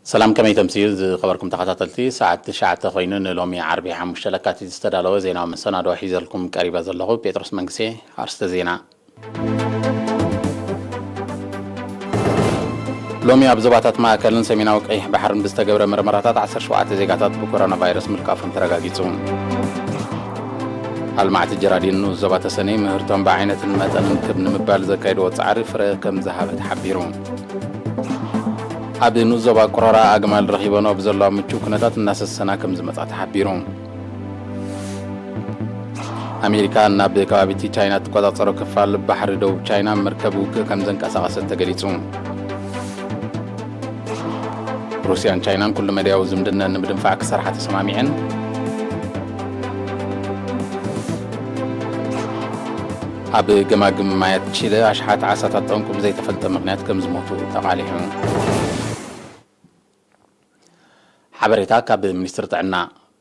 ሰላም፣ ከመይ ተምስዩ ዝኸበርኩም ተኸታተልቲ? ሰዓት ትሽዓተ ኮይኑ ንሎሚ ዓርቢ ሓሙሽተ ለካቲት ዝተዳለወ ዜናዊ መሰናዶ ሒዘልኩም ቀሪበ ዘለኹ ጴጥሮስ መንግስቴ። ኣርስተ ዜና። ሎሚ ኣብ ዞባታት ማእከልን ሰሜናዊ ቀይሕ ባሕርን ብዝተገብረ መርመራታት ዓሰርተ ሸውዓተ ዜጋታት ብኮሮና ቫይረስ ምልካፎም ተረጋጊጹ። ኣልማዕቲ ጀራዲን ንኡስ ዞባ ተሰነይ ምህርቶም ብዓይነትን መጠንን ክብ ንምባል ዘካየድዎ ጻዕሪ ፍረ ከም ዝሃበ ተሓቢሩ። ኣብ ንኡስ ዞባ ቆሮራ ኣግማል ረኺበንኦ ብዘለዋ ምቹእ ኩነታት እናሰሰና ከም ዝመጻ ተሓቢሩ። ኣሜሪካ ናብ ከባቢቲ ቻይና እትቆጻጸሮ ክፋል ባሕሪ ደቡብ ቻይና መርከብ ውግእ ከም ዘንቀሳቐሰት ተገሊጹ። ሩስያን ቻይናን ኩሉ መዳያዊ ዝምድና ንምድንፋዕ ክሰርሓ ተሰማሚዐን። ኣብ ገማግም ማያት ቺለ ኣሽሓት ዓሳታት ጠንቁ ብዘይተፈልጠ ምኽንያት ከም ዝሞቱ ተቓሊሑ። ሓበሬታ ካብ ሚኒስትሪ ጥዕና።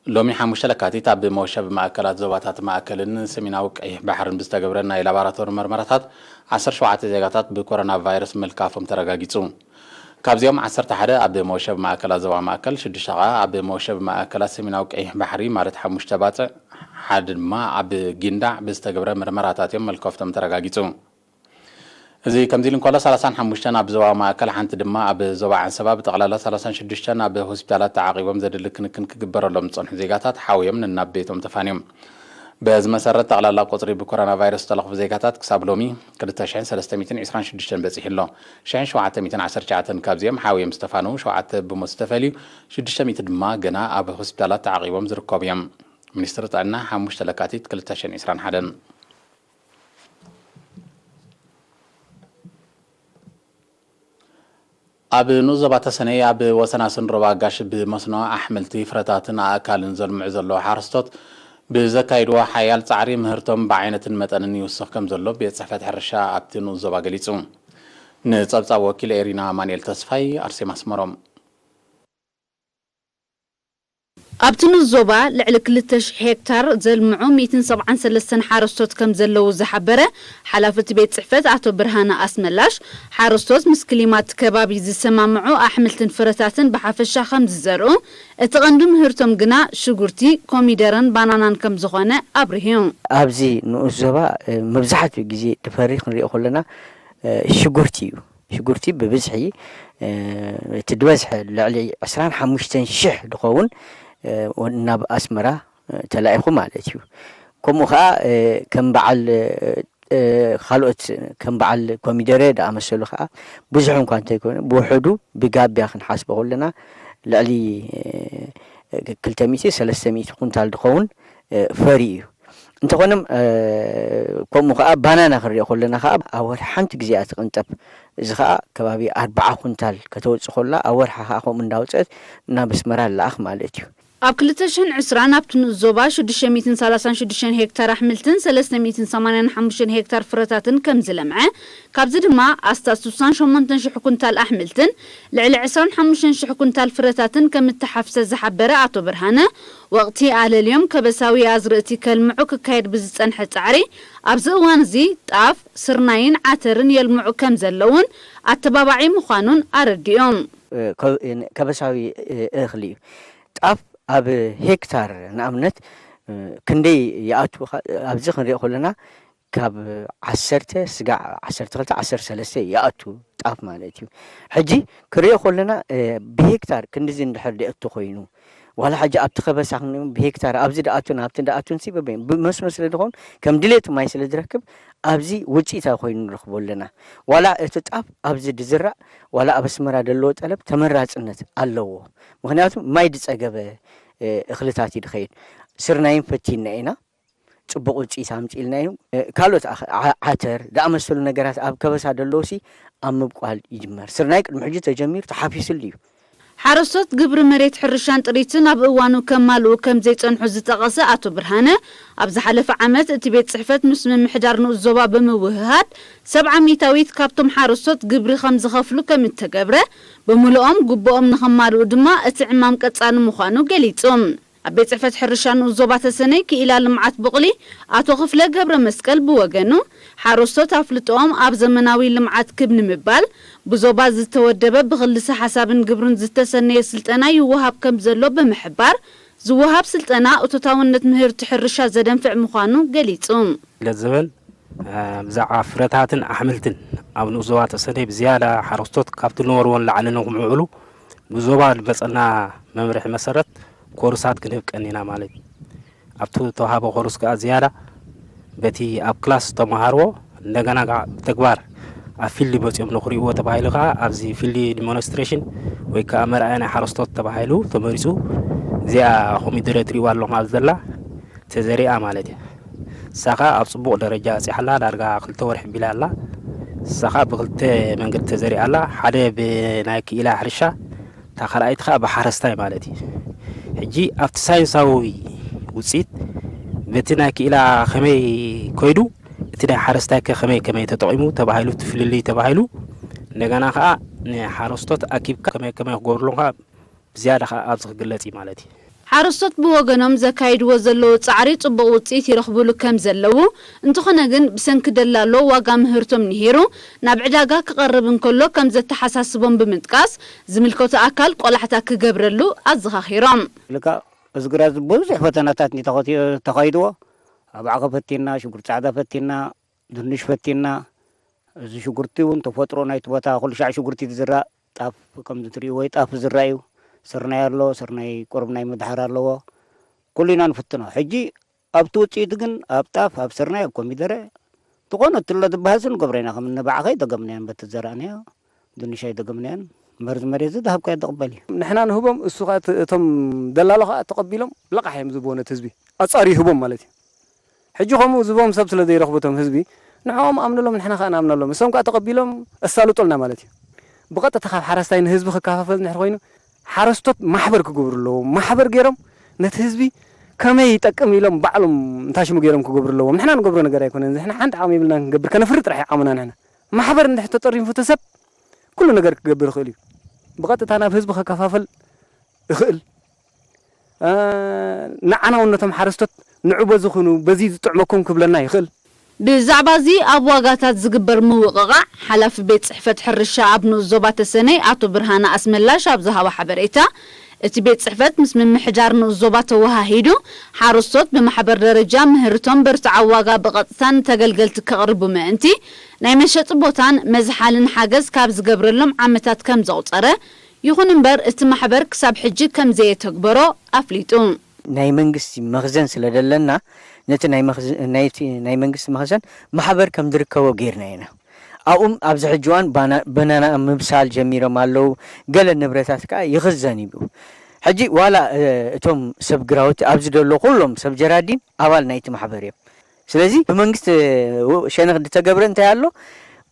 ሎሚ ሓሙሽተ ለካቲት ኣብ መወሸቢ ማእከላት ዞባታት ማእከልን ሰሜናዊ ቀይሕ ባሕርን ብዝተገብረ ናይ ላቦራቶሪ መርመራታት ዓሰርተ ሸውዓተ ዜጋታት ብኮሮና ቫይረስ ምልካፎም ተረጋጊጹ። ካብዚኦም ዓሰርተ ሓደ ኣብ መወሸቢ ማእከላት ዞባ ማእከል፣ ሽዱሽተ ከኣ ኣብ መወሸቢ ማእከላት ሰሜናዊ ቀይሕ ባሕሪ፣ ማለት ሓሙሽተ ባጽዕ፣ ሓደ ድማ ኣብ ጊንዳዕ ብዝተገብረ መርመራታት እዮም መልከፍቶም ተረጋጊጹ። እዚ ከምዚ ኢሉ እንከሎ፣ ሰላሳን ሓሙሽተን ኣብ ዞባ ማእከል፣ ሓንቲ ድማ ኣብ ዞባ ዓንሰባ፣ ብጠቕላላ ሰላሳን ሽዱሽተን ኣብ ሆስፒታላት ተዓቒቦም ዘድሊ ክንክን ክግበረሎም ዝጸንሑ ዜጋታት ሓውዮም ነናብ ቤቶም ተፋንዮም። በዚ መሰረት፣ ጠቕላላ ቁጽሪ ብኮሮና ቫይረስ ዝተለኽፉ ዜጋታት ክሳብ ሎሚ ክልተ ሽሕን ሰለስተ ሚእትን ዕስራን ሽዱሽተን በጺሑ ኣሎ። ሽሕን ሸውዓተ ሚእትን ዓሰርተ ትሽዓተን ካብዚኦም ሓውዮም ዝተፋነዉ፣ ሸውዓተ ብሞት ዝተፈልዩ፣ ሽዱሽተ ሚእቲ ድማ ገና ኣብ ሆስፒታላት ተዓቒቦም ዝርከቡ እዮም። ሚኒስትሪ ጥዕና፣ ሓሙሽተ ለካቲት ክልተ ሽሕን ዕስራን ሓደን። ኣብ ንኡስ ዞባ ተሰነይ ኣብ ወሰናስን ሩባ ኣጋሽ ብመስኖ ኣሕምልቲ፣ ፍረታትን ኣእካልን ዘልምዑ ዘለዉ ሓረስቶት ብዘካይድዎ ሓያል ጻዕሪ ምህርቶም ብዓይነትን መጠንን ይውስኽ ከም ዘሎ ቤት ጽሕፈት ሕርሻ ኣብቲ ንኡስ ዞባ ገሊጹ። ንጸብጻብ ወኪል ኤሪና ኣማኑኤል ተስፋይ፣ ኣርሴማ ኣስመሮም። ኣብቲ ንኡስ ዞባ ልዕሊ ክልተ ሽሕ ሄክታር ዘልምዑ ሚእትን ሰብዓን ሰለስተን ሓረስቶት ከም ዘለዉ ዝሓበረ ሓላፊ እቲ ቤት ጽሕፈት ኣቶ ብርሃነ ኣስመላሽ፣ ሓረስቶት ምስ ክሊማ እቲ ከባቢ ዝሰማምዑ ኣሕምልትን ፍረታትን ብሓፈሻ ከም ዝዘርኡ፣ እቲ ቀንዲ ምህርቶም ግና ሽጉርቲ፣ ኮሚደረን ባናናን ከም ዝኾነ ኣብሪሁ። ኣብዚ ንኡስ ዞባ፣ እ፣ መብዛሕትኡ ግዜ ተፈሪ ክንሪኦ ከለና፣ እ፣ ሽጉርቲ እዩ። ሽጉርቲ ብብዝሒ፣ እ፣ እቲ ዝበዝሐ ልዕሊ ዕስራን ሓሙሽተን ሽሕ ዝኸውን፣ እ፣ ናብ ኣስመራ፣ እ፣ ተላኢኹ ማለት እዩ። ከምኡ ኸዓ፣ እ፣ ከም በዓል፣ እ፣ እ፣ ካልኦት ከም በዓል ኮሚደረ ዝኣመሰሉ ኸዓ ብዙሕ እኳ እንተይኮነ፣ ብውሕዱ ብጋብያ ክንሓስቦ ከለና ልዕሊ፣ እ፣ ክልተ ሚእቲ፣ ሰለስተ ሚእቲ ኩንታል ዝኸውን፣ እ፣ ፈሪ እዩ። እንተኾነ፣ እ፣ ከምኡ ኸዓ ባናና ክንሪኦ ከለና ኸዓ ኣብ ወርሒ ሓንቲ ግዜ እያ ትቕንጠብ። እዚ ኸዓ ከባቢ ኣርብዓ ኩንታል ከተውፅእ ከላ፣ ኣብ ወርሓ ኸዓ ከምኡ እንዳውፅአት ናብ ኣስመራ ልኣኽ ማለት እዩ። ኣብ ክልተ ሽሕን ዕስራን ኣብቲ ንኡስ ዞባ ሽዱሽተ ሚእትን ሰላሳን ሽዱሽተን ሄክታር ኣሕምልትን ሰለስተ ሚእትን ሰማንያን ሓሙሽተን ሄክታር ፍረታትን ከም ዝለምዐ፣ ካብዚ ድማ ኣስታት ስሳን ሸሞንተን ሽሕ ኩንታል ኣሕምልትን ልዕሊ ዕስራን ሓሙሽተን ሽሕ ኩንታል ፍረታትን ከም እተሓፍሰ ዝሓበረ ኣቶ ብርሃነ፣ ወቕቲ ኣለልዮም ከበሳዊ ኣዝርእቲ ከልምዑ ክካየድ ብዝጸንሐ ጻዕሪ፣ ኣብዚ እዋን እዚ ጣፍ፣ ስርናይን ዓተርን የልምዑ ከም ዘለዉን ኣተባባዒ ምዃኑን ኣረዲኦም። እ፣ ከ-፣ እ፣ ከበሳዊ፣ እ፣ እኽሊ እዩ። ጣፍ ኣብ ሄክታር ንኣብነት፣ እ፣ ክንደይ ይኣቱ ኸ-፣ ኣብዚ ክንሪኦ ከለና ካብ ዓሰርተ ስጋዕ ዓሰርተ ክልተ፣ ዓሰርተ ሰለስተ ይኣቱ ጣፍ ማለት እዩ። ሕጂ ክሪኦ ከለና፣ እ፣ ብሄክታር ክንድዚ እንድሕር ደእቱ ኮይኑ፣ ዋላ ሕጂ ኣብቲ ከበሳ ክንሪኦ ብሄክታር ኣብዚ ደኣቱን ኣብቲ ደኣቱን ሲ በበይኑ ብመስኖ ስለ ዝኸውን ከም ድሌቱ ማይ ስለ ዝረክብ ኣብዚ ውፅኢታዊ ኮይኑ ንረኽቦ ኣለና። ዋላ እቲ ጣፍ ኣብዚ ድዝራእ ዋላ ኣብ ኣስመራ ዘለዎ ጠለብ ተመራፅነት ኣለዎ። ምኽንያቱ ማይ ዝፀገበ፣ እ፣ እኽልታት እዩ ድኸይድ። ስርናይን ፈቲና ኢና፣ ፅቡቕ ውፅኢት ኣምፂእልና እዩ። እ፣ ካልኦት ኣኽ-፣ ዓ-፣ ዓተር ዝኣመሰሉ ነገራት ኣብ ከበሳ ዘለዉ ሲ ኣብ ምብቋል ይጅመር። ስርናይ ቅድሚ ሕጂ ተጀሚሩ ተሓፊስሉ እዩ። ሓረስቶት ግብሪ መሬት ሕርሻን ጥሪትን ኣብ እዋኑ ከማልኡ ከም ዘይጸንሑ ዝጠቐሰ ኣቶ ብርሃነ፣ ኣብ ዝሓለፈ ዓመት እቲ ቤት ጽሕፈት ምስ ምምሕዳር ንኡስ ዞባ ብምውህሃድ ሰብዓ ሚእታዊት ካብቶም ሓረስቶት ግብሪ ከም ዝኸፍሉ ከም እተገብረ፣ ብምልኦም ግቡኦም ንኸማልኡ ድማ እቲ ዕማም ቀጻሊ ምዃኑ ገሊጹ። ኣብ ቤት ጽሕፈት ሕርሻ ንኡስ ዞባ ተሰነይ ክኢላ ልምዓት ቡቕሊ ኣቶ ክፍለ ገብረ መስቀል ብወገኑ፣ ሓረስቶት ኣፍልጦኦም ኣብ ዘመናዊ ልምዓት ክብ ንምባል ብዞባ ዝተወደበ ብክልሰ ሓሳብን ግብርን ዝተሰነየ ስልጠና ይወሃብ ከም ዘሎ ብምሕባር፣ ዝወሃብ ስልጠና እቶታውነት ምህርቲ ሕርሻ ዘደንፍዕ ምዃኑ ገሊጹ። ለዘበን ብዛዕባ ፍረታትን ኣሕምልትን ኣብ ንኡስ ዞባ ተሰነይ ብዝያዳ ሓረስቶት ካብቲ ዝነበርዎ ንላዕሊ ንክምዕብሉ ብዞባ ዝመፀና መምርሒ መሰረት ኮርሳት ክንህብ ቀኒና ማለት እዩ። ኣብቲ ተዋሃበ ኮርስ ከዓ ዝያዳ በቲ ኣብ ክላስ ዝተመሃርዎ እንደገና ከዓ ብተግባር ኣብ ፊልድ መፂኦም ንክሪእዎ ተባሂሉ ከዓ ኣብዚ ፊልድ ዲሞንስትሬሽን ወይ ከዓ መርኣያ ናይ ሓረስቶት ተባሂሉ ተመሪፁ። እዚኣ ኮሚደረ ትሪእዋ ኣለኹም ኣብ ዘላ ተዘሪኣ ማለት እያ። ንሳ ኸዓ ኣብ ጽቡቕ ደረጃ በጺሓ ኣላ፣ ዳርጋ ክልተ ወርሒ ኣቢላ ኣላ። ንሳ ኸዓ ብኽልተ መንገዲ ተዘሪኣ ኣላ፣ ሓደ ብናይ ክኢላ ሕርሻ፣ እታ ካልኣይቲ ኸዓ ብሓረስታይ ማለት እዩ። ሕጂ ኣብቲ ሳይንሳዊ ውጽኢት በቲ ናይ ክኢላ ኸመይ ከይዱ፣ እቲ ናይ ሓረስታይ ከ ኸመይ ከመይ ተጠቒሙ ተባሂሉ፣ እቲ ፍልልይ ተባሂሉ፣ እንደገና ኸዓ ንሓረስቶት ኣኪብካ ከመይ ከመይ ክገብርሎም ኸዓ ብዝያዳ ኸዓ ኣብዚ ክግለጽ እዩ ማለት እዩ። ሓረስቶት ብወገኖም ዘካይድዎ ዘለዉ ጻዕሪ ጽቡቕ ውጽኢት ይረኽብሉ ከም ዘለዉ፣ እንተኾነ ግን ብሰንኪ ደላሎ ዋጋ ምህርቶም ንሂሩ ናብ ዕዳጋ ክቐርብ እንከሎ ከም ዘተሓሳስቦም ብምጥቃስ፣ ዝምልከቶ ኣካል ቆላሕታ ክገብረሉ ኣዘኻኺሮም። ልክዕ እዚ ግራት እዚ ብዙሕ ፈተናታት እንድዩ ተኸቲ- ተኻይድዎ። ኣባዕኸ ፈቲና፣ ሽጉርቲ ጻዕዳ ፈቲና፣ ድንሽ ፈቲና፣ እዚ ሽጉርቲ እውን ተፈጥሮ ናይቲ ቦታ ኩሉ ሻዕ ሽጉርቲ ዝዝራእ ጣፍ ከምዚ ትሪእዎ እዩ ጣፍ ዝዝራእ እዩ። ስርናይ ኣሎ፣ ስርናይ ቁሩብ ናይ ምድሓር ኣለዎ። ኩሉ ኢና ንፍትኖ። ሕጂ ኣብቲ ውፅኢቱ ግን ኣብ ጣፍ፣ ኣብ ስርናይ፣ ኣብ ኮሚደረ ዝኾነ ትሎ ዝበሃልሲ ንገብሮ ኢና። ከም እኒ ባዕኸ ኣይደገምናዮን በቲ ዝዘራእናዮ ድንሽ ኣይደገምናዮን። መርዚ መሬት እዚ ዝሃብካዮ ትቕበል እዩ። ንሕና ንህቦም እሱ ከዓ እቲ- እቶም ደላሎ ከዓ ተቐቢሎም ብለቓሕ እዮም ዝህብዎ ነቲ ህዝቢ ኣፃርዩ ይህቦም ማለት እዩ። ሕጂ ከምኡ ዝህቦም ሰብ ስለ ዘይረኽቡ እቶም ህዝቢ ንዕኦም ኣምንሎም ንሕና ከዓ ንኣምነሎም እሶም ከዓ ተቐቢሎም ኣሳልጡልና ማለት እዩ። ብቐጥታ ካብ ሓረስታይ ንህዝቢ ክከፋፈል እንድሕር ኮይኑ ሓረስቶት ማሕበር ክገብሩ ኣለዎም። ማሕበር ገይሮም ነቲ ህዝቢ ከመይ ይጠቅም ኢሎም ባዕሎም እንታሽሙ ገይሮም ክገብሩ ኣለዎም። ንሕና ንገብሮ ነገር ኣይኮነን እዚ። ንሕና ሓንቲ ዓቕሚ የብልናን ክንገብር ከነፍሪ ጥራሕ እዩ ዓቕምና ንሕና። ማሕበር እንድሕር ተጠሪንፉ እቲ ሰብ ኩሉ ነገር ክገብር ይኽእል እዩ። ብቐጥታ ናብ ህዝቢ ከከፋፍል ይኽእል። ንዓና እውን ነቶም ሓረስቶት ንዑ በዚ ኩኑ በዚ ዝጥዕመኩም ክብለና ይኽእል። ብዛዕባ እዚ ኣብ ዋጋታት ዝግበር ምውቕቓዕ ሓላፊ ቤት ፅሕፈት ሕርሻ ኣብ ንኡስ ዞባ ተሰነይ ኣቶ ብርሃነ ኣስመላሽ ኣብ ዝሃቦ ሓበሬታ፣ እቲ ቤት ፅሕፈት ምስ ምምሕዳር ንኡስ ዞባ ተወሃሂዱ ሓረስቶት ብማሕበር ደረጃ ምህርቶም ብርትዓዊ ዋጋ ብቐጥታ ንተገልገልቲ ከቕርቡ ምእንቲ ናይ መሸጢ ቦታን መዝሓልን ሓገዝ ካብ ዝገብረሎም ዓመታት ከም ዘቑፀረ፣ ይኹን እምበር እቲ ማሕበር ክሳብ ሕጂ ከም ዘየተግበሮ ኣፍሊጡ። ናይ መንግስቲ መኽዘን ስለ ደለና ነቲ ናይ መኽዘ- ናይቲ ናይ መንግስቲ መኽዘን ማሕበር ከም ዝርከቦ ገይርና ኢና። ኣብኡም ኣብዚ ሕጂ እዋን ባና- በናና ምብሳል ጀሚሮም ኣለዉ። ገለ ንብረታት ከዓ ይኽዘን እዩ። ሕጂ ዋላ እ፣ እቶም ሰብ ግራውቲ ኣብዚ ደሎ ኩሎም ሰብ ጀራዲን ኣባል ናይቲ ማሕበር እዮም። ስለዚ ብመንግስቲ ሸነኽ ዝተገብረ እንታይ ኣሎ?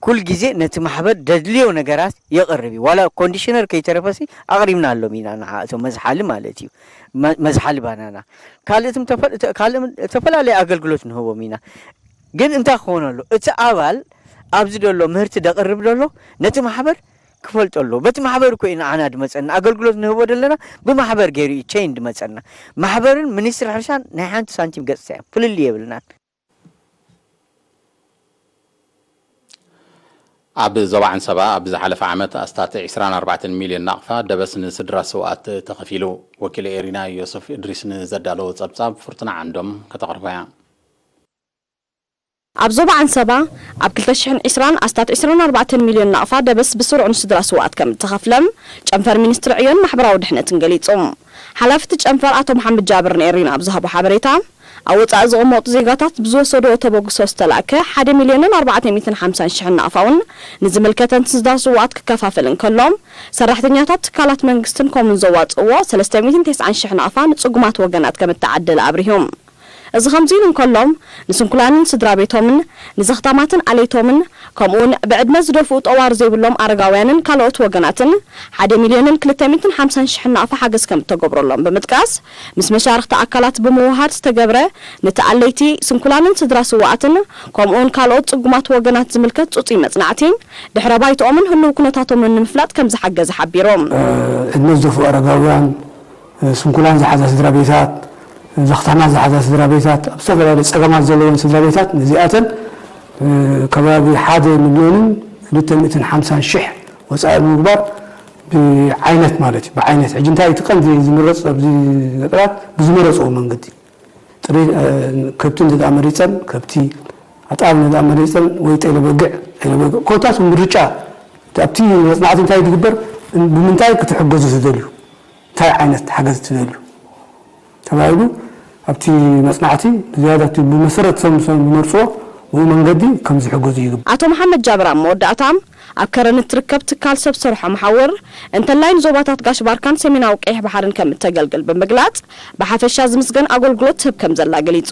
ኩል ግዜ ነቲ ማሕበር ደድልዮ ነገራት የቕርብ እዩ። ዋላ ኮንዲሽነር ከይተረፈሲ ኣቕሪብናሎም ኢና ንዓ እቶም መዝሓሊ ማለት እዩ። መ- መዝሓሊ ባናና ካልእትም ተፈ- ተ- ካልእም- ተፈላለየ ኣገልግሎት ንህቦም ኢና። ግን እንታይ ክኸውን ኣሎ? እቲ ኣባል ኣብዚ ደሎ ምህርቲ ደቕርብ ደሎ ነቲ ማሕበር ክፈልጦ ኣለዎ። በቲ ማሕበር እኮ እዩ ንዓና ድመፀና። ኣገልግሎት ንህቦ ደለና ብማሕበር ገይሩ እዩ ቸይን ድመፀና። ማሕበርን ሚኒስትሪ ሕርሻን ናይ ሓንቲ ሳንቲም ገፅታ እዮም። ፍልልይ የብልናን። ኣብ ዞባ ዓንሰባ ኣብ ዝሓለፈ ዓመት ኣስታት ዕስራን ኣርባዕተን ሚልዮን ናቕፋ ደበስ ንስድራ ስውኣት ተኸፊሉ። ወኪል ኤሪና ዮሱፍ እድሪስ ንዘዳለዎ ጸብጻብ ፍርቱና ዓንዶም ከተቕርቦ እያ። ኣብ ዞባ ዓንሰባ ኣብ ክልተ ሽሕን ዕስራን ኣስታት ዕስራን ኣርባዕተን ሚልዮን ናቕፋ ደበስ ብስሩዕ ንስድራ ስውኣት ከም እተኸፍለ ጨንፈር ሚኒስትሪ ዕዮን ማሕበራዊ ድሕነትን ገሊጹ። ሓላፊ እቲ ጨንፈር ኣቶ መሓመድ ጃብር ንኤሪና ኣብ ዝሃቦ ሓበሬታ፣ ኣብ ወጻኢ ዝቕመጡ ዜጋታት ብዝወሰድዎ ተበግሶ ዝተላእከ ሓደ ሚልዮንን ኣርባዕተ ሚእትን ሓምሳን ሽሕን ናቕፋ እውን ንዝምልከተን ስድራ ስውኣት ክከፋፈል እንከሎ፣ ሰራሕተኛታት ትካላት መንግስትን ኮሙን ዘዋጽእዎ ሰለስተ ሚእትን ተስዓን ሽሕ ናቕፋ ንጽጉማት ወገናት ከም እተዓደለ ኣብሪሁ። እዚ ከምዚ ኢሉ እንከሎ፣ ንስንኩላንን ስድራ ቤቶምን፣ ንዘኽታማትን ኣለይቶምን፣ ከምኡውን ብዕድመ ዝደፍኡ ጠዋሪ ዘይብሎም ኣረጋውያንን ካልኦት ወገናትን ሓደ ሚልዮንን ክልተ ሚእትን ሓምሳን ሽሕን ናቕፋ ሓገዝ ከም እተገብረሎም ብምጥቃስ፣ ምስ መሻርኽቲ ኣካላት ብምውህሃድ ዝተገብረ ነቲ ኣለይቲ፣ ስንኩላንን ስድራ ስውኣትን ከምኡውን ካልኦት ጽጉማት ወገናት ዝምልከት ጽጹይ መጽናዕቲ ድሕረ ባይትኦምን ህልው ኩነታቶምን ንምፍላጥ ከም ዝሓገዘ ሓቢሩ። ዕድመ ዝደፍኡ ኣረጋውያን፣ ስንኩላን ዝሓዛ ስድራ ቤታት፣ ዘኽታማት ዝሓዛ ስድራ ቤታት፣ ኣብ ዝተፈላለዩ ጸገማት ዘለወን ስድራ ቤታት፣ ነዚኣተን ከባቢ ሓደ ሚልዮንን ክልተ ሚእትን ሓምሳን ሽሕ ወጻኢ ንምግባር ብዓይነት ማለት እዩ። ብዓይነት ሕጂ እንታይ እቲ ቀንዲ ዝምረጽ ኣብዚ ገጠራት ብዝመረጽዎ መንገዲ ጥሪ ከብቲ እንተ መሪጸን ከብቲ፣ ኣጣል እንተ መሪጸን ወይ ጤለ በግዕ ጤለ በግዕ ኮታት ምርጫ ኣብቲ መጽናዕቲ እንታይ ዝግበር፣ ብምንታይ ክትሕገዙ ትደልዩ፣ እንታይ ዓይነት ሓገዝ ትደልዩ ተባሂሉ ኣብቲ መጽናዕቲ ብዝያዳ እቲ ብመሰረት ሰም ዝመርጽዎ ብኡ መንገዲ ከም ዝሕገዙ ይግበር። ኣቶ መሓመድ ጃብር ኣብ መወዳእታ ኣብ ከረን እትርከብ ትካል ሰብ ሰርሖ መሓውር እንተላይ ንዞባታት ጋሽ ባርካን ሰሜናዊ ቀይሕ ባሕርን ከም እተገልግል ብምግላጽ ብሓፈሻ ዝምስገን ኣገልግሎት ትህብ ከም ዘላ ገሊጹ።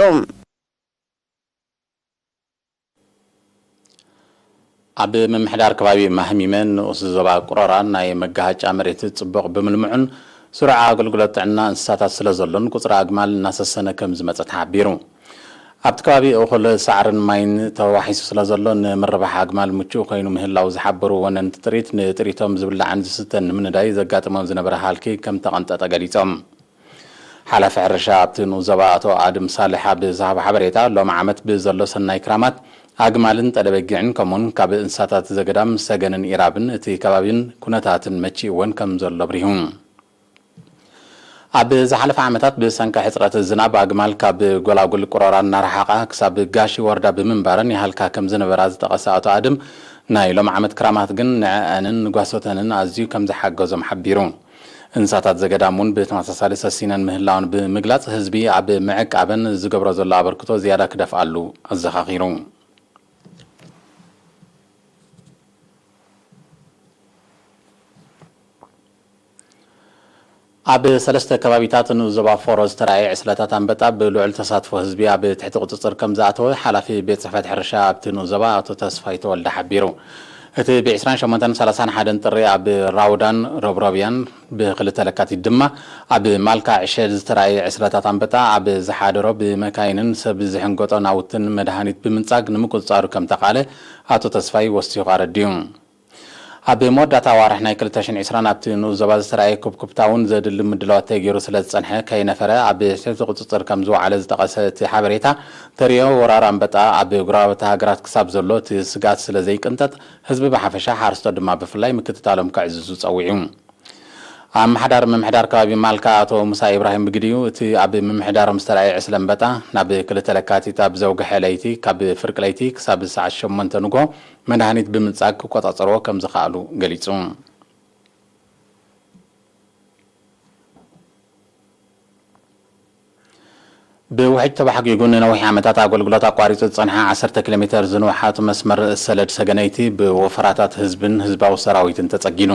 ኣብ ምምሕዳር ከባቢ ማህሚመ ንኡስ ዞባ ቁሮራ ናይ መጋሃጫ መሬት ጽቡቕ ብምልምዑን ስሩዕ ኣገልግሎት ጥዕና እንስሳታት ስለ ዘሎን ቁጽሪ ኣግማል እናሰሰነ ከም ዝመጸ ተሓቢሩ። ኣብቲ ከባቢ እኹል ሳዕርን ማይን ተዋሒሱ ስለ ዘሎ ንምርባሕ ኣግማል ምቹእ ኮይኑ ምህላው ዝሓበሩ ወነንቲ ጥሪት ንጥሪቶም ዝብላዕን ዝስተን ንምንዳይ ዘጋጥሞም ዝነበረ ሃልኪ ከም ተቐንጠጠ ገሊጾም። ሓላፊ ሕርሻ ኣብቲ ንኡስ ዞባ ኣቶ ኣድም ሳልሕ ኣብ ዝሃቦ ሓበሬታ፣ ሎም ዓመት ብዘሎ ሰናይ ክራማት ኣግማልን ጠለበጊዕን ከምኡውን ካብ እንስሳታት ዘገዳም ሰገንን ኢራብን እቲ ከባቢን ኩነታትን መቺእወን ከም ዘሎ ኣብሪሁ። ኣብ ዝሓለፈ ዓመታት ብሰንኪ ሕጽረት ዝናብ ኣግማል ካብ ጎላጉል ቁሮራ እናረሓቓ ክሳብ ጋሺ ወርዳ ብምንባረን ይሃልካ ከም ዝነበራ ዝጠቐሰ ኣቶ ኣድም፣ ናይ ሎም ዓመት ክራማት ግን ንዐኣንን ንጓሶተንን ኣዝዩ ከም ዝሓገዞም ሓቢሩ። እንስሳታት ዘገዳም እውን ብተመሳሳሊ ሰሲነን ምህላወን ብምግላጽ፣ ህዝቢ ኣብ ምዕቃበን ዝገብሮ ዘሎ ኣበርክቶ ዝያዳ ክደፍኣሉ ኣዘኻኺሩ። ኣብ ሰለስተ ከባቢታት ንኡስ ዞባ ፎሮ ዝተራእየ ዕስለታት ኣንበጣ ብልዑል ተሳትፎ ህዝቢ ኣብ ትሕቲ ቁጽጽር ከም ዝኣተወ ሓላፊ ቤት ጽሕፈት ሕርሻ ኣብቲ ንኡስ ዞባ ኣቶ ተስፋይ ተወልደ ሓቢሩ። እቲ ብ ዕስራን ሸሞንተን ሰላሳን ሓደን ጥሪ ኣብ ራውዳን ሮብሮብያን ብክልተ ለካቲት ድማ ኣብ ማልካ ዕሸል ዝተራእየ ዕስለታት ኣንበጣ ኣብ ዝሓደሮ ብመካይንን ሰብ ዝሕንገጦ ናውትን መድሃኒት ብምንጻግ ንምቁጽጻሩ ከም ተኻእለ ኣቶ ተስፋይ ወሲኹ ኣረዲኡ። ኣብ መወዳእታ ኣዋርሕ ናይ ክልተ ሽሕን ዕስራን ኣብቲ ንኡስ ዞባ ዝተራእየ ኩብኩብታ እውን ዘድሊ ምድላዋት ተገይሩ ስለ ዝጸንሐ ከይነፈረ ኣብ ትሕቲ ቁጽጽር ከም ዝወዓለ ዝጠቐሰ እቲ ሓበሬታ፣ ተርእዮ ወራር ኣንበጣ ኣብ ጎረባብቲ ሃገራት ክሳብ ዘሎ እቲ ስግኣት ስለ ዘይቅንጠጥ ህዝቢ ብሓፈሻ ሓረስቶት ድማ ብፍላይ ምክትታሎም ከዕዝዙ ጸዊዑ። ኣመሓዳሪ ምምሕዳር ከባቢ ማልካ ኣቶ ሙሳ ኢብራሂም ብግዲኡ፣ እቲ ኣብ ምምሕዳሮም ዝተራእየ ዕስለ ኣንበጣ ናብ ክልተ ለካቲት ኣብ ዘውግሐ ለይቲ ካብ ፍርቂ ለይቲ ክሳብ ሰዓት ሸሞንተ ንግሆ መድሃኒት ብምንጻግ ክቆጻጸርዎ ከም ዝኸኣሉ ገሊጹ። ብውሕጅ ተባሕጒጉ ንነዊሕ ዓመታት ኣገልግሎት ኣቋሪጹ ዝጸንሐ ዓሰርተ ኪሎ ሜተር ዝንውሓት መስመር ሰለድ ሰገነይቲ ብወፈራታት ህዝብን ህዝባዊ ሰራዊትን ተጸጊኑ።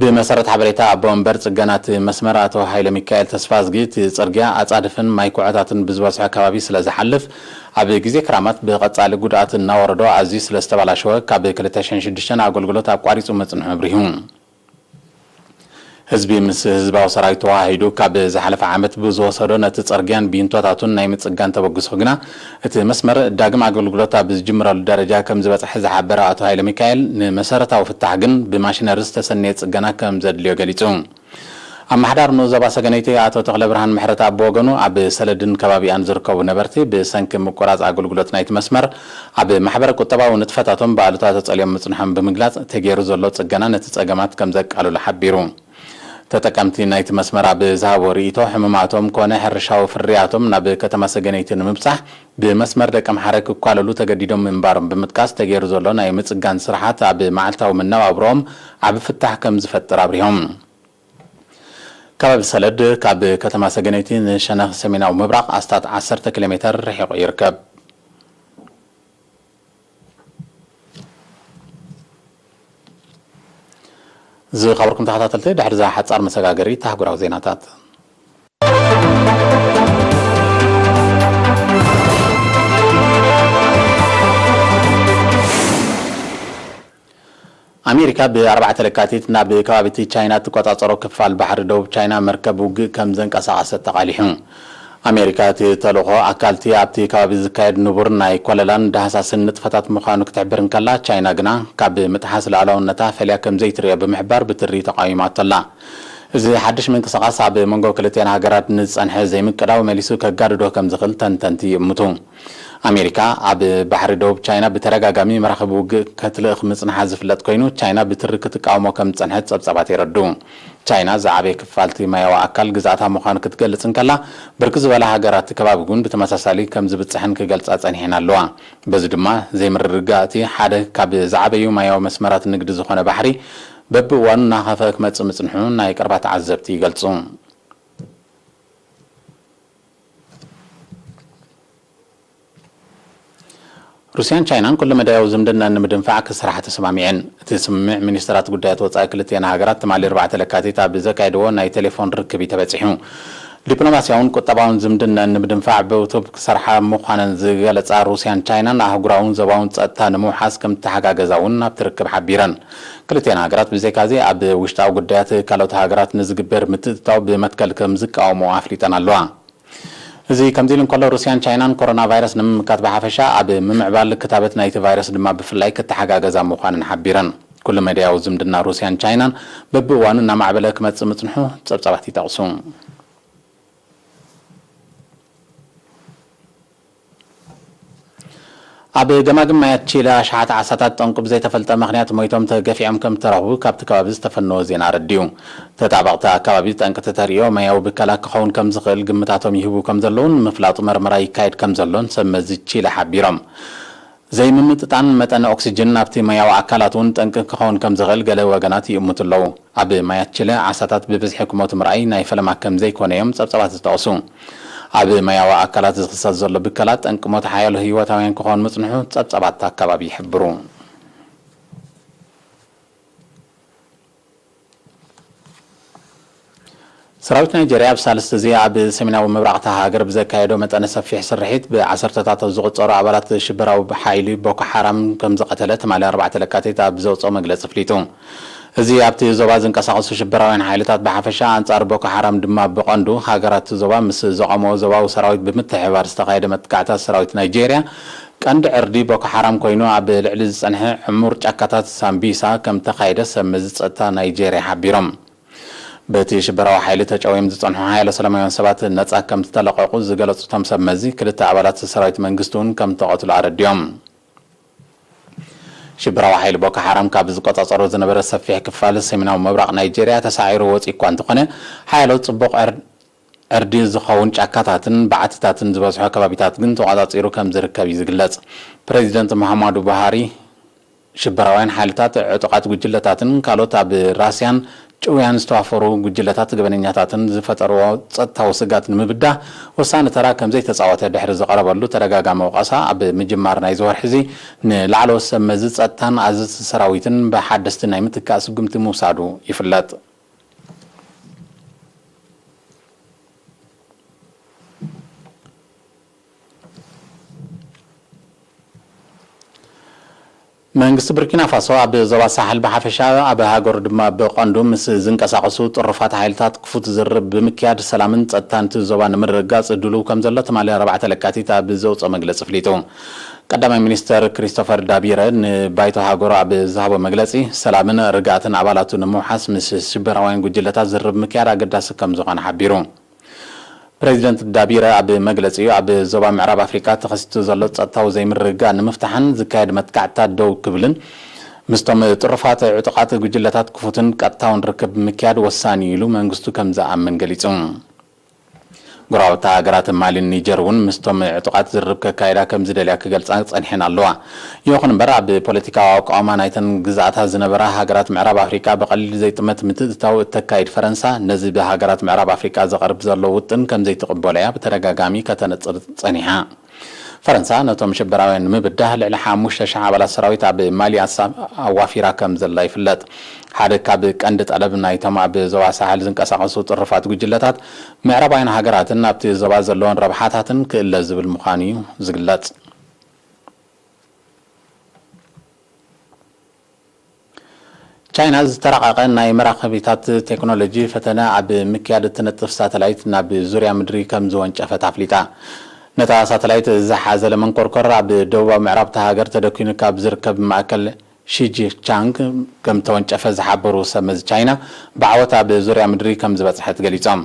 ብመሰረት ሓበሬታ ኣቦ ወንበር ጽገና እቲ መስመር ኣቶ ሃይለ ሚካኤል ተስፋዝጊ፣ እቲ ጽርግያ ኣጻድፍን ማይ ኩዖታትን ብዝበዝሖ ከባቢ ስለ ዝሓልፍ፣ ኣብ ግዜ ክራማት ብቐጻሊ ጉድኣት እናወረዶ ኣዝዩ ስለ ዝተበላሸወ፣ ካብ ክልተ ሽሕን ሽዱሽተን ኣገልግሎት ኣቋሪጹ ምጽንሑ ኣብሪሁ። ህዝቢ ምስ ህዝባዊ ሰራዊት ተወሃሂዱ ካብ ዝሓለፈ ዓመት ብዝወሰዶ ነቲ ጽርግያን ቢንቶታቱን ናይ ምጽጋን ተበግሶ ግና፣ እቲ መስመር ዳግም ኣገልግሎት ኣብ ዝጅምረሉ ደረጃ ከም ዝበጽሐ ዝሓበረ ኣቶ ሃይለ ሚካኤል፣ ንመሰረታዊ ፍታሕ ግን ብማሽነሪ ዝተሰነየ ጽገና ከም ዘድልዮ ገሊጹ። ኣመሓዳሪ ንኡስ ዞባ ሰገነይቲ ኣቶ ተኽለብርሃን ምሕረተኣብ ብወገኑ፣ ኣብ ሰለድን ከባቢኣን ዝርከቡ ነበርቲ ብሰንኪ ምቁራጽ ኣገልግሎት ናይቲ መስመር ኣብ ማሕበረ ቁጠባዊ ንጥፈታቶም ብኣሉታ ተጸልዮም ምጽንሖም ብምግላጽ፣ ተገይሩ ዘሎ ጽገና ነቲ ጸገማት ከም ዘቃልሎ ሓቢሩ። ተጠቀምቲ ናይቲ መስመር ኣብ ዝሃቦ ርእይቶ፣ ሕሙማቶም ኮነ ሕርሻዊ ፍርያቶም ናብ ከተማ ሰገነይቲ ንምብጻሕ ብመስመር ደቀምሓረ ክኳለሉ ተገዲዶም ምንባሮም ብምጥቃስ፣ ተገይሩ ዘሎ ናይ ምጽጋን ስራሓት ኣብ መዓልታዊ መነባብሮኦም ዓቢ ፍታሕ ከም ዝፈጥር ኣብሪሆም። ከባቢ ሰለድ ካብ ከተማ ሰገነይቲ ንሸነኽ ሰሜናዊ ምብራቕ ኣስታት ዓሰርተ ኪሎ ሜተር ርሒቑ ይርከብ። ዝኸበርኩም ተኸታተልቲ፣ ድሕሪ እዛ ሓጻር መሰጋገሪት ኣህጉራዊ ዜናታት። ኣሜሪካ ብኣርባዕተ ለካቲት ናብ ከባቢቲ ቻይና እትቆጻጸሮ ክፋል ባሕሪ ደቡብ ቻይና መርከብ ውግእ ከም ዘንቀሳቐሰት ተቓሊሑ። ኣሜሪካ እቲ ተልእኾ ኣካልቲ ኣብቲ ከባቢ ዝካየድ ንቡር ናይ ኮለላን ዳህሳስን ንጥፈታት ምዃኑ ክትሕብር እንከላ፣ ቻይና ግና ካብ ምጥሓስ ሉዓላውነታ ፈልያ ከም ዘይትርእዮ ብምሕባር ብትሪ ተቓዊማቶ ኣላ። እዚ ሓድሽ ምንቅስቓስ ኣብ መንጎ ክልቲኣን ሃገራት ንዝጸንሐ ዘይምቅዳው መሊሱ ከጋድዶ ከም ዝኽእል ተንተንቲ ይእምቱ። ኣሜሪካ ኣብ ባሕሪ ደቡብ ቻይና ብተደጋጋሚ መራኽብ ውግእ ከትልእኽ ምጽንሓ ዝፍለጥ ኮይኑ፣ ቻይና ብትሪ ክትቃወሞ ከም ዝጸንሐት ጸብጻባት የረድኡ። ቻይና ዝዓበየ ክፋልቲ ማያዊ ኣካል ግዝኣታ ምዃኑ ክትገልጽ እንከላ፣ ብርክት ዝበላ ሃገራት ከባቢ እውን ብተመሳሳሊ ከም ዝብጽሐን ክገልጻ ጸኒሐን ኣለዋ። በዚ ድማ ዘይምርግጋእ እቲ ሓደ ካብ ዝዓበዩ ማያዊ መስመራት ንግዲ ዝኾነ ባሕሪ በብእዋኑ እናኸፍአ ክመጽእ ምጽንሑ ናይ ቀረባ ተዓዘብቲ ይገልጹ። ሩስያን ቻይናን ኩሉ መዳያዊ ዝምድና ንምድንፋዕ ክስራሓ ተሰማሚዐን። እቲ ስምምዕ ሚኒስትራት ጉዳያት ወጻኢ ክልቲአን ሃገራት ትማሊ ኣርባዕተ ለካቲት ኣብ ዘካየድዎ ናይ ቴሌፎን ርክብ እዩ ተበጺሑ። ዲፕሎማስያውን ቁጠባውን ዝምድና ንምድንፋዕ ብእቶብ ክሰርሓ ምዃነን ዝገለጻ ሩስያን ቻይናን ኣህጉራውን ዞባውን ጸጥታ ንምውሓስ ከም እተሓጋገዛ እውን ኣብቲ ርክብ ሓቢረን። ክልቲአን ሃገራት ብዘይካዚ ኣብ ውሽጣዊ ጉዳያት ካልኦት ሃገራት ንዝግበር ምትእትታው ብመትከል ከም ዝቃወሞ ኣፍሊጠን ኣለዋ። እዚ ከምዚ ኢሉ እንከሎ፣ ሩስያን ቻይናን ኮሮና ቫይረስ ንምምካት ብሓፈሻ፣ ኣብ ምምዕባል ክታበት ናይቲ ቫይረስ ድማ ብፍላይ ክተሓጋገዛ ምዃነን ሓቢረን። ኩሉ መዳያዊ ዝምድና ሩስያን ቻይናን በብእዋኑ እናማዕበለ ክመጽእ ምጽንሑ ጸብጻባት ይጠቕሱ። ኣብ ገማግም ማያት ቺለ ኣሽሓት ዓሳታት ጠንቁ ብዘይተፈልጠ ምኽንያት ሞይቶም ተገፊዖም ከም እተረኽቡ ካብቲ ከባቢ ዝተፈነወ ዜና ኣረዲኡ። ተጣበቕቲ ኣካባቢ ጠንቂ ተተርእዮ ማያዊ ብከላ ክኸውን ከም ዝኽእል ግምታቶም ይህቡ ከም ዘለውን ንምፍላጡ መርመራ ይካየድ ከም ዘሎን ሰብ መዚ ቺለ ሓቢሮም። ዘይምምጥጣን መጠን ኦክሲጅን ናብቲ ማያዊ ኣካላት እውን ጠንቂ ክኸውን ከም ዝኽእል ገለ ወገናት ይእምቱ ኣለዉ። ኣብ ማያት ቺለ ዓሳታት ብብዝሒ ክሞቱ ምርኣይ ናይ ፈለማ ከም ዘይኮነ እዮም ጸብጻባት ዝጠቕሱ። ኣብ ማያዊ ኣካላት ዝኽሰት ዘሎ ብከላ ጠንቂ ሞት ሓያሎ ህይወታውያን ክኾን ምጽንሑ ጸብጻባት ኣካባቢ ይሕብሩ። ሰራዊት ናይጄርያ ኣብ ሳልስቲ እዚ ኣብ ሰሜናዊ ምብራቕ እታ ሃገር ብዘካየዶ መጠነ ሰፊሕ ስርሒት ብዓሰርተታት ዝቑጸሩ ኣባላት ሽበራዊ ሓይሊ ቦኮ ሓራም ከም ዝቐተለ ትማሊ ኣርባዕተ ለካቲት ኣብ ዘውጽኦ መግለጺ ኣፍሊጡ። እዚ ኣብቲ ዞባ ዝንቀሳቐሱ ሽበራውያን ሓይልታት ብሓፈሻ ኣንጻር ቦኮ ሓራም ድማ ብቐንዱ ሃገራት ዞባ ምስ ዘቐምኦ ዞባዊ ሰራዊት ብምትሕብባር ዝተኻየደ መጥቃዕታት ሰራዊት ናይጄርያ ቀንዲ ዕርዲ ቦኮ ሓራም ኮይኑ ኣብ ልዕሊ ዝጸንሐ ዕሙር ጫካታት ሳምቢሳ ከም ተኻየደ ሰብ መዚ ጸጥታ ናይጄርያ ሓቢሮም። በቲ ሽበራዊ ሓይሊ ተጨውዮም ዝጸንሑ ሓያሎ ሰላማውያን ሰባት ነጻ ከም ዝተለቐቑ ዝገለጹ እቶም ሰብ መዚ፣ ክልተ ኣባላት ሰራዊት መንግስቲ እውን ከም ተቐትሉ ኣረዲኦም። ሽበራዊ ሓይሊ ቦኮ ሓራም ካብ ዝቆጻጸሮ ዝነበረ ሰፊሕ ክፋል ሰሜናዊ ምብራቕ ናይጄርያ ተሳዒሩ ወጺኡ እኳ እንተኾነ፣ ሓያሎ ጽቡቕ ዕር-፣ ዕርዲ ዝኸውን ጫካታትን በዓትታትን ዝበዝሖ ከባቢታት ግን ተቖጻጺሩ ከም ዝርከብ እዩ ዝግለጽ። ፕሬዚደንት ሙሃማዱ ቡሃሪ ሽበራውያን ሓይልታት፣ ዕጡቓት ጉጅለታትን ካልኦት ኣብ ራስያን ጭውያን ዝተዋፈሩ ጉጅለታት ገበነኛታትን ዝፈጠርዎ ጸጥታዊ ስጋት ንምብዳህ ወሳኒ ተራ ከም ዘይተጻወተ ድሕሪ ዝቐረበሉ ተደጋጋሚ ወቐሳ፣ ኣብ ምጅማር ናይዚ ወርሒ እዚ ንላዕለዎት ሰብ መዚ ጸጥታን ኣዘዝቲ ሰራዊትን ብሓደስቲ ናይ ምትካእ ስጉምቲ ምውሳዱ ይፍለጥ። መንግስቲ ቡርኪና ፋሶ ኣብ ዞባ ሳሕል ብሓፈሻ፣ ኣብ ሃገሩ ድማ ብቐንዱ ምስ ዝንቀሳቐሱ ጥሩፋት ሓይልታት ክፉት ዝርርብ ብምክያድ ሰላምን ጸጥታን እቲ ዞባ ንምርግጋጽ ድሉው ከም ዘሎ ትማሊ ኣርባዕተ ለካቲት ኣብ ዘውጽኦ መግለጺ ኣፍሊጡ። ቀዳማይ ሚኒስተር ክሪስቶፈር ዳቢረ ንባይቶ ሃገሩ ኣብ ዝሃቦ መግለጺ፣ ሰላምን ርግኣትን ኣባላቱ ንምውሓስ ምስ ሽበራውያን ጉጅለታት ዝርርብ ምክያድ ኣገዳሲ ከም ዝኾነ ሓቢሩ። ፕሬዚደንት ዳቢረ ኣብ መግለጺኡ፣ ኣብ ዞባ ምዕራብ ኣፍሪቃ ተኸሲቱ ዘሎ ጸጥታዊ ዘይምርግጋእ ንምፍታሕን ዝካየድ መጥቃዕትታት ደው ክብልን ምስቶም ጥሩፋት ዕጡቓት ጉጅለታት ክፉትን ቀጥታውን ርክብ ምክያድ ወሳኒ እዩ ኢሉ መንግስቱ ከም ዝኣምን ገሊጹ። ጎረባብቲ ሃገራት ማሊን ኒጀር እውን ምስቶም ዕጡቓት ዝርርብ ከካይዳ ከም ዝደልያ ክገልጻ ጸኒሐን ኣለዋ። ይኹን እምበር፣ ኣብ ፖለቲካዊ ኣቃውማ ናይተን ግዝኣታት ዝነበራ ሃገራት ምዕራብ ኣፍሪቃ ብቐሊል ዘይጥመት ምትእትታው እተካይድ ፈረንሳ፣ ነዚ ብሃገራት ምዕራብ ኣፍሪቃ ዝቐርብ ዘሎ ውጥን ከም ዘይትቕበሎ እያ ብተደጋጋሚ ከተነጽር ጸኒሓ። ፈረንሳ ነቶም ሽበራውያን ንምብዳህ ልዕሊ ሓሙሽተ ሽሕ ኣባላት ሰራዊት ኣብ ማሊ ኣሳ-፣ ኣዋፊራ ከም ዘላ ይፍለጥ። ሓደ ካብ ቀንዲ ጠለብ ናይቶም ኣብ ዞባ ሳሕል ዝንቀሳቐሱ ጥሩፋት ጉጅለታት፣ ምዕራባውያን ሃገራትን ኣብቲ ዞባ ዘለወን ረብሓታትን ክእለ ዝብል ምዃኑ እዩ ዝግለጽ። ቻይና ዝተራቐቐ ናይ መራኸቢታት ቴክኖሎጂ ፈተነ ኣብ ምክያድ እትነጥፍ ሳተላይት ናብ ዙርያ ምድሪ ከም ዝወንጨፈት ኣፍሊጣ። ነታ ሳተላይት ዝሓዘለ መንኮርኮር ኣብ ደቡባዊ ምዕራብ እታ ሃገር ተደኲኑ ካብ ዝርከብ ማእከል ሺጂቻንግ ከም ተወንጨፈ ዝሓበሩ ሰብ መዚ ቻይና፣ ብዓወት ኣብ ዙርያ ምድሪ ከም ዝበጽሐት ገሊጾም።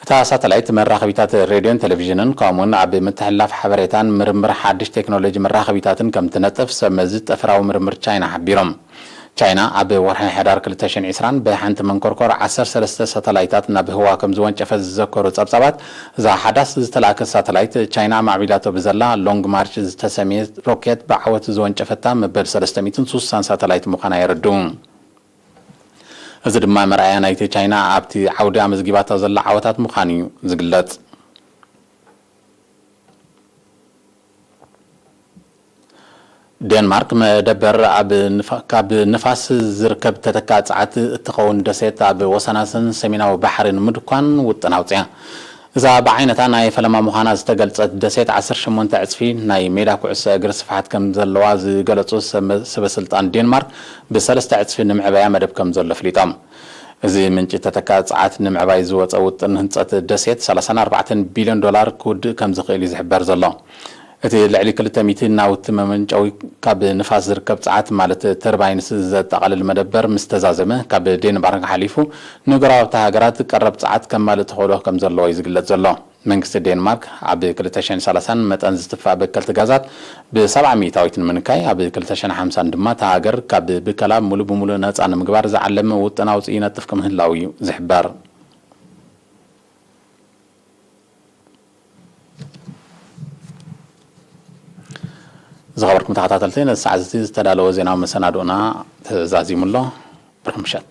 እታ ሳተላይት መራኸቢታት ሬድዮን ቴሌቪዥንን ከምኡውን ኣብ ምትሕልላፍ ሓበሬታን ምርምር ሓድሽ ቴክኖሎጂ መራኸቢታትን ከም ትነጥፍ ሰብ መዚ ጠፈራዊ ምርምር ቻይና ሓቢሮም። ቻይና ኣብ ወርሒ ሕዳር ክልተ ሽሕን ዕስራን ብሓንቲ መንኮርኮር ዓሰርተ ሰለስተ ሳተላይታት ናብ ህዋ ከም ዝወንጨፈት ዝዘከሩ ጸብጻባት፣ እዛ ሓዳስ ዝተላእከት ሳተላይት ቻይና ማዕቢላቶ ብዘላ ሎንግ ማርች ዝተሰምየ ሮኬት ብዓወት ዝወንጨፈታ መበል ሰለስተ ሚእትን ስሳን ሳተላይት ምዃና የረድኡ። እዚ ድማ መርኣያ ናይቲ ቻይና ኣብቲ ዓውዲ ኣመዝጊባቶ ዘላ ዓወታት ምዃኑ እዩ ዝግለጽ። ዴንማርክ መደበር ኣብ ንፋ-፣ ካብ ንፋስ ዝርከብ ተተካ ጸዓት እትኸውን ደሴት ኣብ ወሰናስን ሰሜናዊ ባሕሪ ንምድኳን ውጥን ኣውጽያ። እዛ ብዓይነታ ናይ ፈለማ ምዃና ዝተገልጸት ደሴት ዓሰርተ ሸሞንተ ዕጽፊ ናይ ሜዳ ኩዕሶ እግሪ ስፍሓት ከም ዘለዋ ዝገለጹ ሰበ-፣ ሰበስልጣን ዴንማርክ ብሰለስተ ዕጽፊ ንምዕባያ መደብ ከም ዘሎ ኣፍሊጦም። እዚ ምንጪ ተተካ ጸዓት ንምዕባይ ዝወጸ ውጥን ህንጸት ደሴት ሰላሳን ኣርባዕተን ቢልዮን ዶላር ክውድእ ከም ዝኽእል እዩ ዝሕበር ዘሎ። እቲ ልዕሊ ክልተ ሚእቲ ናውቲ መመንጨዊ ካብ ንፋስ ዝርከብ ጸዓት ማለት ተርባይንስ ዘጠቓልል መደበር ምስ ተዛዘመ፣ ካብ ዴንማርክ ሓሊፉ ንጎረባብቲ ሃገራት ቀረብ ጸዓት ከማልእ ተኽእሎ ከም ዘለዎ እዩ ዝግለጽ ዘሎ። መንግስቲ ዴንማርክ ኣብ ክልተ ሽሕን ሰላሳን መጠን ዝትፋእ በከልቲ ጋዛት ብሰብዓ ሚእታዊት ንምንካይ፣ ኣብ ክልተ ሽሕን ሓምሳን ድማ እታ ሃገር ካብ ብከላ ሙሉእ ብሙሉእ ነጻ ንምግባር ዝዓለመ ውጥን ኣውጺኡ ይነጥፍ ከም ምህላው እዩ ዝሕበር። ዝኸበርኩም ተኸታተልቲ፣ ነዚ ሰዓት እዚ ዝተዳለወ ዜናዊ መሰናድኦና ተዛዚሙ ኣሎ። ብሩኽ ምሸት።